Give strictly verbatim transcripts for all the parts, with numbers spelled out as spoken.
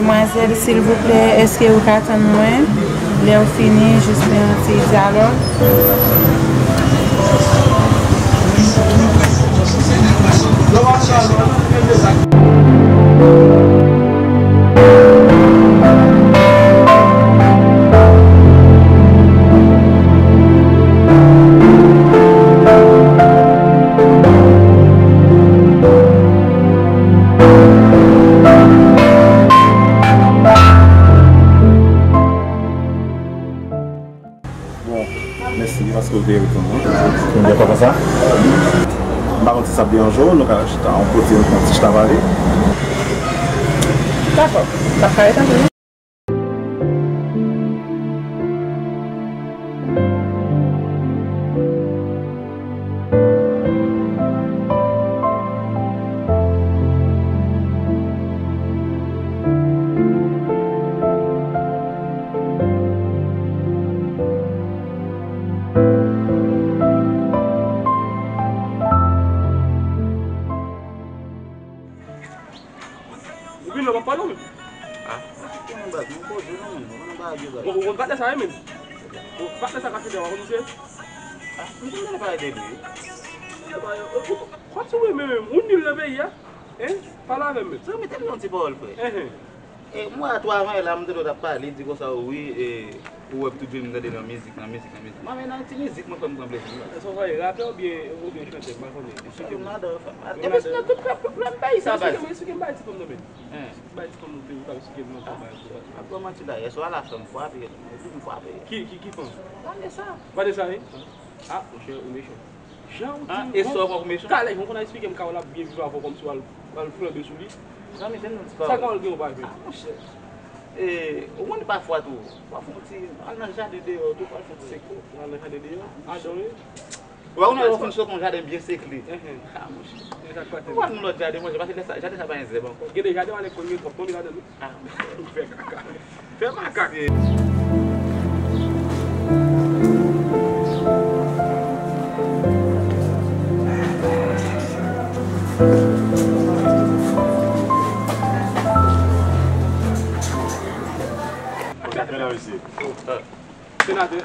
Madmwazèl, silvouplè, èske ou ka tann mwen? Lè w fini, jis fè yon ti dyalòg. Bon, mèsi paske w te reponn mwen. Mwen byen kontan sa. M pa konn si sa ap deranje w, nou ka chita yon kote, nou pran ti chita pale. Dakò. M p ap ka ret anpil non. Ou vin la, w ap pale w menm? Ah, mwen baz, mwen poze non, mwen, mwen nan bagay yo, baz. Bon, ou konn patnè sa ye menm? Bon, patnè sa ka fè dèyè, w konn misye? Ah, m konn tande pale de li, wi. Misye pa, ou, ou, ou, ou, ou nil nan peyi a? Hein? Pale avè m menm. Zanmi, tande yon ti pawòl, frè. Hein, hein. E mwa twa avan yè la, m tande w t ap pale, di konsa, wi, e, ou wè tout jounen m tande nan mizik, nan mizik, nan mizik. Mwen, men nan ti mizik, mwen fè m pran plezi m la. Èske w se rapè oubyen, oubyen chantè? M pa konnen. Esplike m. Yon ladan, frè. Epi sinon, tout pèp, pèp, pèp peyi sa, baz. Esplike m, esplike m bagay ti fanm nan, men. Hein. Bay ti fanm nan, ou te, ou t ap esplike m nan bagay. Ah, pa manti la, yè swa la, fanm frape, epi m frape. Ki, ki, ki fanm? Vanessa. Vanessa, wi? Ah, monchè, ou mechan. Jan ou di m, e sa w pran pou mechan? Talè, jan w konn al esplike m Carole ap byen viv avè w kòmsi w al, w al flanbe sou li. Zanmi, tande yon ti pawòl. Sa Carole gen w pa jwenn? Ah, monchè. E, ou konn pafwa tou, w ap fè yon ti, al nan jaden deyò tou, w al fè yon ti sekle. Al nan jaden deyò? Adore. Ou pa konn lè w fin sot yon jaden byen sekle. Enhen. Ah, monchè. Ou al nan lòt jaden, monchè, paske lè sa, jaden sa pa gen zèb ankò. Gen de jaden, w ale konn gen twòp tonbe ladan l wi. Ah, monchè. Ou fè kaka. Fè makak. Senatè.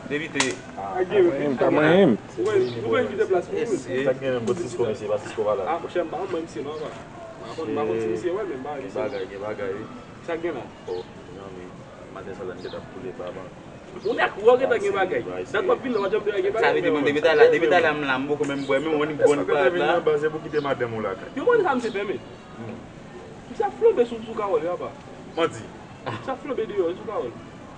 Depite. Ak gen, ou konn, ou konn kite plas pou ou. Sa k gen menm kot Cisco, mesye, pa Cisco pa la. Ah, monchè, m pa konn mwen misye non, papa. M pa konn, m pa konn si misye wè, men m pa wè misye. Gen bagay, gen bagay, wi. Sa k gen la? Oh, zanmi, maten sa la, m te t ap koule baba. Ou nèk wè w gentan gen bagay. Dat w ap vin la, w ap janm te wè gen bagay. Sa vle di, bon, depi talè, depi talè m la, m poko menm bwè, menm yon bon plat la. Sa k te vin nan baz, se pou kite madanm ou lakay. Yo konn sa misye fè, men. Misye ap flanbe sou, sou Carole, papa. Manti. Misye ap flanbe deyò, sou Carole.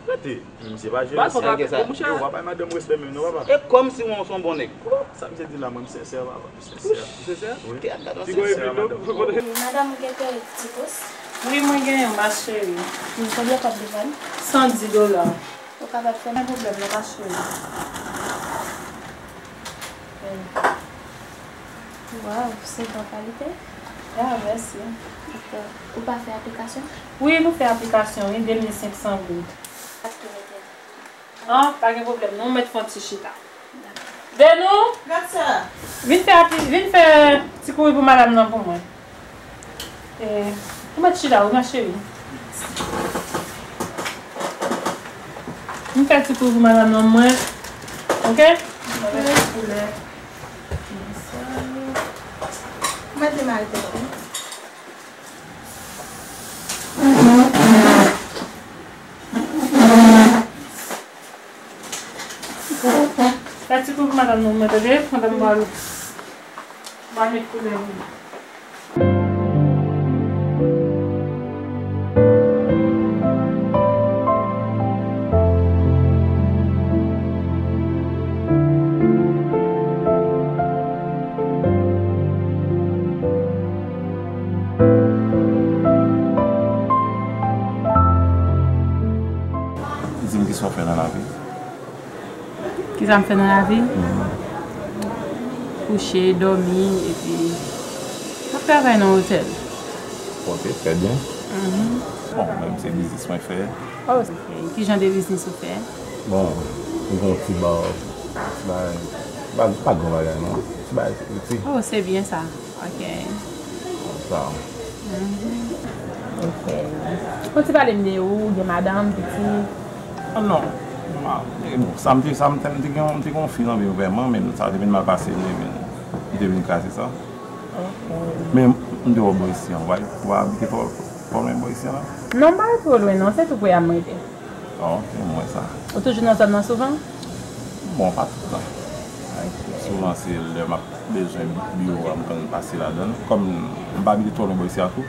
Rete. Misye pa jere sa. Yo, w ap bay madanm respè menm non, papa. E kòmsi w se yon bon nèg. Sa misye di la, mwen, m sensè, papa. M sensè. Ou sensè? Wi. Ti gwo epi tou. Madanm, ou gen kèk ti kous? Wi, mwen genyen, ma cheri. Konbyen w ap depann? San dis dola. Ou kapab fè m? Pa gen pwoblèm non, ma cheri. Waw, se bon kalite. Ah, mèsi. Ou pa fè aplikasyon? Wi, nou fè aplikasyon, wi, de mil senk san goud. Ap tou mete. Ah, pa gen pwoblèm, non, mèt fè yon ti chita. Dakò. Denou! Gad sa! Vin fè apli-, vin fè ti kouri pou madanm nan pou mwen. Eh, ou mèt chita, wi, ma cheri. M fè ti kouri pou madanm nan mwen. Ok? Mwen mèt koulè. Mwen demare tèt li. Fè ti kouri pou madanm nan mwen, tande? Pandan m pral, m pral met koulè pou li. Di m kisa w fè nan lavi? Kisa m fè nan lavi? Mhm. Kouche, dòmi, epi m ap travay nan otèl. Ok, trè byen. Mhm. Bon, mwen menm se biznis mwen fè. Oh, ok. Ki jan de biznis ou fè? Bon, m gen yon ti ba, ti bagay, pa, pa gran bagay non. Ti bagay piti. Oh, se byen sa. Ok. Sa. Mhm. Ok. Fon ti pale m de ou, gen madanm, pitit? Ah non. Ma, e bon, sa m te, sa m te, m te gen, m te gen yon fi nan vi m vrèman, men sa te vin mal pase, m te vin, m te vin kraze sa. Ok. Men m te wè bò isi an, w pa, w pa abite twò, twò lwen bò isi an la? Non, m pa twò lwen non, se tou pre a m rete. Ah, ok, m wè sa. Ou toujou nan zòn nan souvan? Bon, pa tout tan. Ok. Souvan se lè m ap bezwen biwo a, m konn pase ladan l. Kòm m pa abite twò lwen bò isi a tou,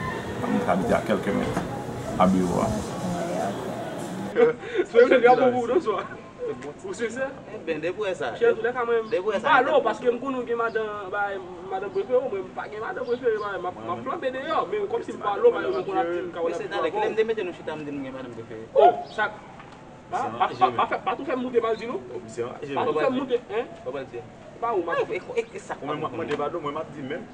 m ka abite a kèlke mèt a biwo a. Ou sensè? Enben, depi w wè sa. Cheri, toulèka mwen, m pale w paske m konnen w gen madan, bay, madan prefere w, mwen m pa gen madan prefere, bay, m ap, m ap flanbe deyò, men kòmsi m pale w, bay, ou konn ap di m ka wè. Mesye, talè, kilè m te mete nou chita, m di nou gen madan prefere? Oh, sa, pa, pa, pa, pa fè, pa tou fè m moute, m al di nou. Pa tou fè m moute, en? Pa ou, m ap, e, e, e sa k ap mande padon, mwen m ap di menm.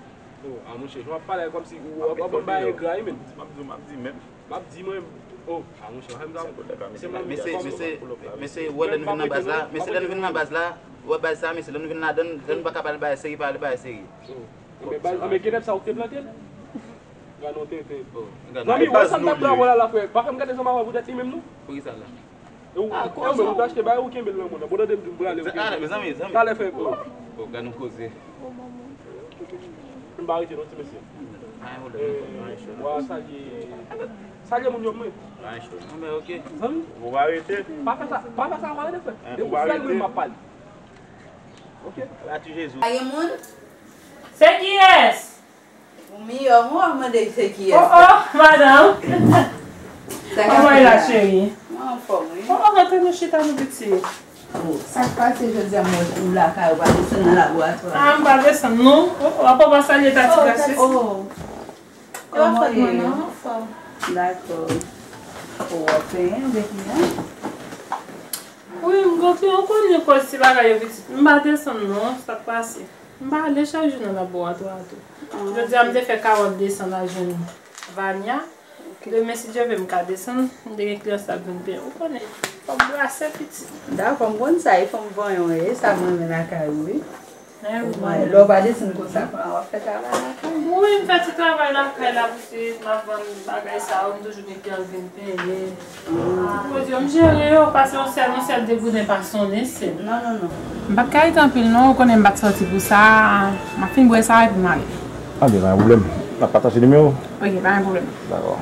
Oh, a monchè, jan w ap pale kòmsi ou ap, ap bay engra wi, menm. M ap di, m ap di menm. M ap di mwen, oh, a monchè, pa fè m sa. Mesye, mesye, mesye, wè lè nou vin nan baz la, mesye, lè nou vin nan baz la, wè baz sa, mesye, lè nou vin ladan, lè nou pa ka pale bagay serye, pale bagay serye. Oh. Anben baz, anben genèp sa ou te plante l? Gade yon tenten. Zanmi, wè sa m t ap di avè w la, la, frè. Pa fè m gade zanmi avè w poutèt li menm, non. Poukisa la? E ou, e ou menm, ou te achte bagay, ou kenbe l nan men w. Bon, tande m di m prale, ou kenbe l. Mezanmi, mezanmi. Talè, frè, bro. Oh, gade yon koze. M pa rete non, ti mesye. Anyen pwoblèm. Eh, w a salye, salye moun yo pou mwen. Anben, ok. Zanmi. Ou pa rete. Pa fè sa, pa fè sa, pa rete, frè. Depi w fè l, mwen m ap pale. Ok. La ti Jezi. Salye moun? Se kiyès? Ou miyò, mwen w ap mande se kiyès. Oh, oh, madanm. Kòman w ye la, cheri? Mwen anfòm, wi. Oh, oh, antre nou chita nou, pitit. Oh, sa k pase jodi a, m wè ou lakay, ou pa desann nan laboratwa? Ah, m pa desann, non. Oh, oh, apa w pa salye Tati Gracias? Oh, kòman w ye? Mwen anfòm. Dakò. Oh, w ap penyen avèk li, en? Wi, m gen kliyan, ou konnen kòz ti bagay yo, pitit. M pa desann, non, sa k pase. M pa ale chak jou nan laboratwa a tou. Ah, jodi a, m te fè kawòt desann al jwenn Vania. Ok. Demen, si Dye vle, m ka desann. M te gen kliyan sa ap vin penyen. Ou konnen, fò m brase pitit. Dakò, m konn sa, e fò m vanyan, e sa m renmen lakay ou, wi. Omwen, lè w pa desann konsa, kounye a w ap fè travay lakay. Wi, m fè ti travay lakay la, pitit. M ap vann bagay sa yo, m toujou gen kliyan k vin penyen. Pwodui yo, m jere yo, pase yon sèl, yon sèl degouden pa sonnen, sè. Non, non, non. M pa t ka rete anpil non, ou konnen m pa t sòti pou sa. M ap fin bwè sa epi m ale. Anben, pa gen pwoblèm. N ap pataje nimewo? Ok, pa gen pwoblèm. Dakò.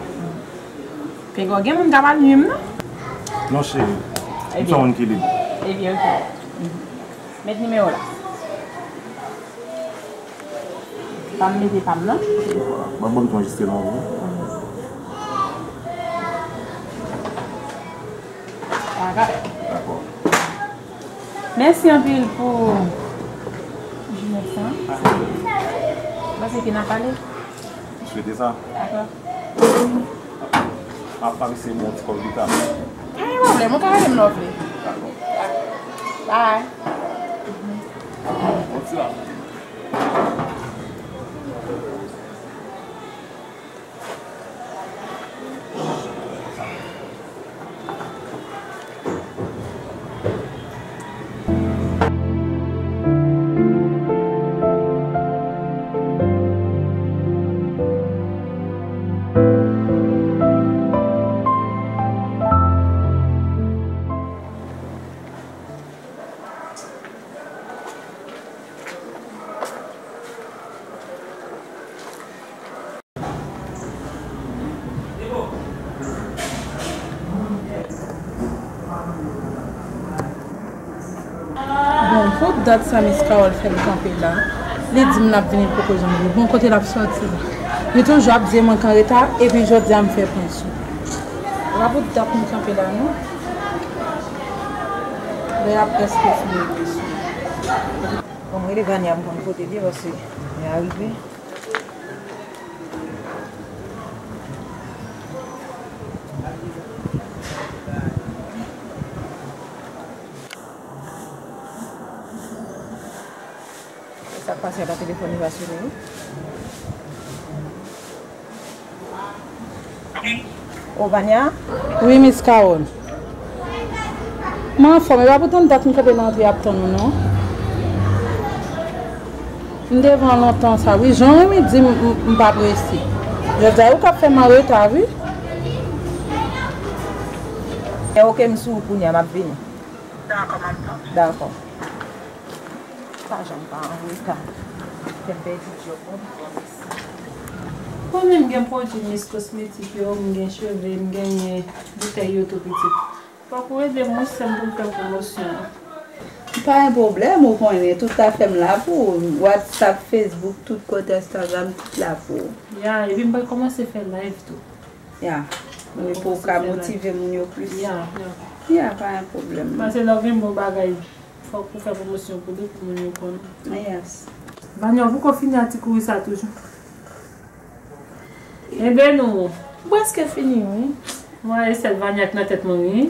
Pinga w gen moun k ap al nui m non? Non, cheri. M se yon moun ki lib. Ebyen, ok. Met nimewo la. Pa m mete pa m non. Ban, ban m tou anrejistre non, wi. Dakò. Mèsi anpil pou jounen sa. Mwen panse ke n a pale. M swete sa. Dakò. M ap ap eseye bon ti kòb pita. Pa gen pwoblèm, ou ka rele m lè w vle. Dakò. Bye. Bon ti la. Bon, pou dat sa Miss Carole fè m kanpe la, li di m l ap vini, l poko janm vini. Bon, kote l ap sòti? Li toujou ap di mwen k anreta, epi jodi a m fè pwen sou. Epa pou dat m kanpe la non. Lè a prèske fini, mesye. Bon, m rele Vania, m konn kote l ye, paske lè a rive. Sa k pase a, pa telefòn li pa sone wi. O, Vania? Wi, Miss Carole. Mwen anfòm, e pa pou tann dat m kanpe nan antre ap tann ou non. M devan lontan sa wi, jan w renmen di m, m, m pa prese. Jodi a ou k ap fè m anreta wi. E oke, m sou ou kounye a, m ap vini. Dakò, m ap tann. Dakò. Pa janm pa an reta. Fè m pèdi djòb mwen pou pran mesi. Mwen menm gen pwodui Miss Cosmétique yo, m gen cheve, m genyen boutèy yo tou pitit. Fòk ou ede m wi sè m pou m fè pwomosyon an. Pa gen pwoblèm, ou konnen tout afè m la pou ou. WhatsApp, Facebook, tout kote, Instagram, tout la pou ou. Ya, epi m pral kòmanse fè live tou. Ya. Wi, pou w ka motive moun yo plis. Ya, ya. Ya, pa gen pwoblèm. Paske lè w gen bon bagay, fòk ou fè pwomosyon pou li, pou moun yo konn. Yes. Vanya, ou poko fini a ti kouri sa toujou? Ede nou. M prèske fini, wi. Mwen, e sèl Vanya k nan tèt mwen, wi.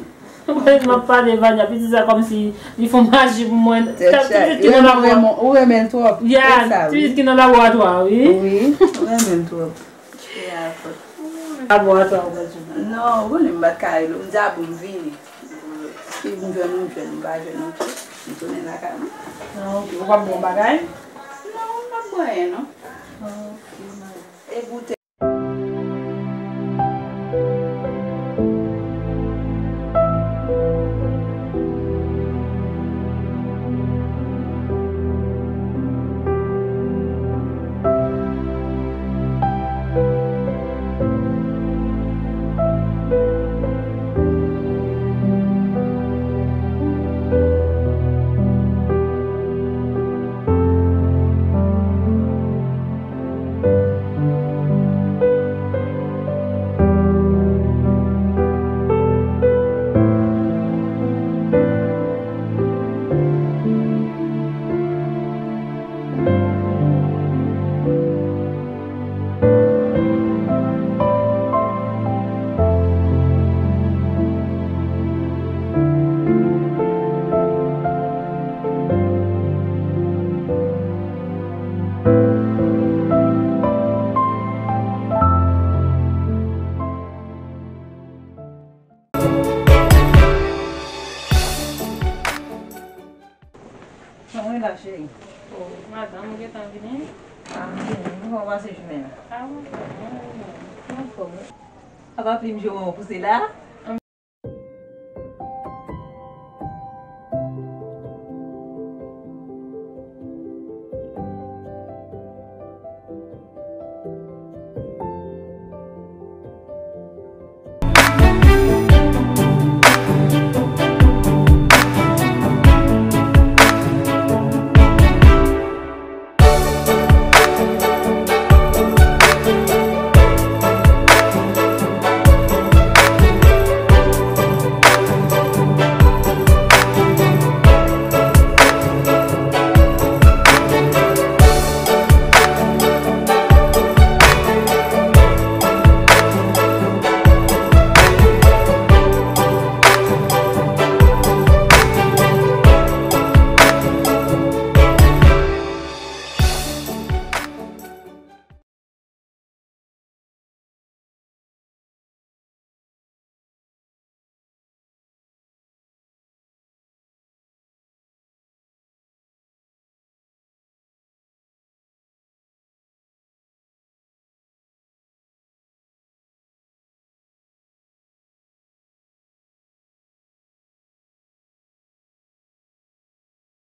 M ap pale Vanya, pitit sa kòmsi li fè maji pou mwen. Tèt chaje. Pitit ki nan labo. Ou renmen l twòp. Ya, pitit ki nan laboratwa, wi. Wi, ou renmen l twòp. Laboratwa, ou pral jwenn. Non, ou konnen m pa t ka rele w. M di a bon, m vini. Si m jwenn ou, m jwenn ou, m pa jwenn ou, m tounen lakay mwen. Ah, ok. Ou p ap bwè yon bagay? Non, m p ap bwè anyen, non. Ah, ok, madam. E goute. Kòman w ye la, cheri? Oh, madanm, ou gentan vini? Ah, m vini. Kòman w pase jounen an? Ah, mwen fè bon, mwen menm. Mwen anfòm, wi. Apa plim jòman w pouse la?